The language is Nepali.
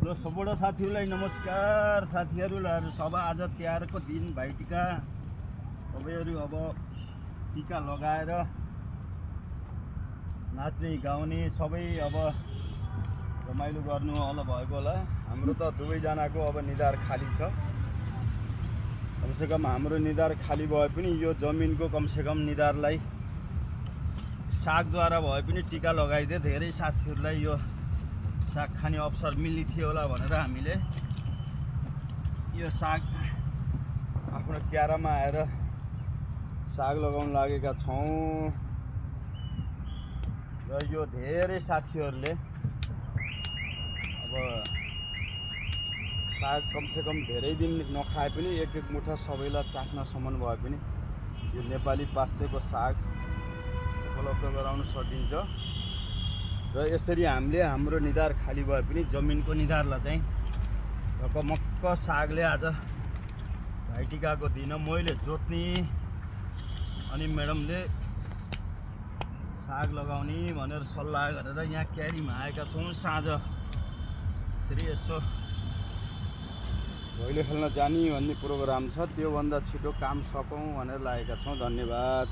हेलो सबैजना साथीहरूलाई नमस्कार। साथीहरूलाई सब आज तिहारको दिन भाइटिका सबैहरू अब टिका लगाएर नाच्ने गाउने सबै अब रमाइलो गर्नु होला भएको होला। हाम्रो त दुवैजनाको अब निधार खाली छ। कमसेकम हाम्रो निधार खाली भए पनि यो जमिनको कमसेकम निधारलाई सागद्वारा भए पनि टिका लगाइदिए धेरै साथीहरूलाई यो साग खाने अवसर मिल्ने थियो होला भनेर हामीले यो साग आफ्नो क्यारामा आएर साग लगाउन लागेका छौँ। र यो धेरै साथीहरूले अब साग कमसेकम धेरै दिन नखाए पनि एक मुठा सबैलाई चाख्नसम्म भए पनि यो नेपाली पासेको साग उपलब्ध गराउन सकिन्छ। र यसरी हामीले हाम्रो निधार खाली भए पनि जमिनको निधारलाई चाहिँ ढकमक्क सागले आज भाइटिकाको दिन मैले जोत्ने अनि म्याडमले साग लगाउने भनेर सल्लाह गरेर यहाँ क्यारीमा आएका छौँ। साँझ फेरि यसो भैलो खेल्न जाने भन्ने प्रोग्राम छ, त्योभन्दा छिटो काम सकौँ भनेर लागेका छौँ। धन्यवाद।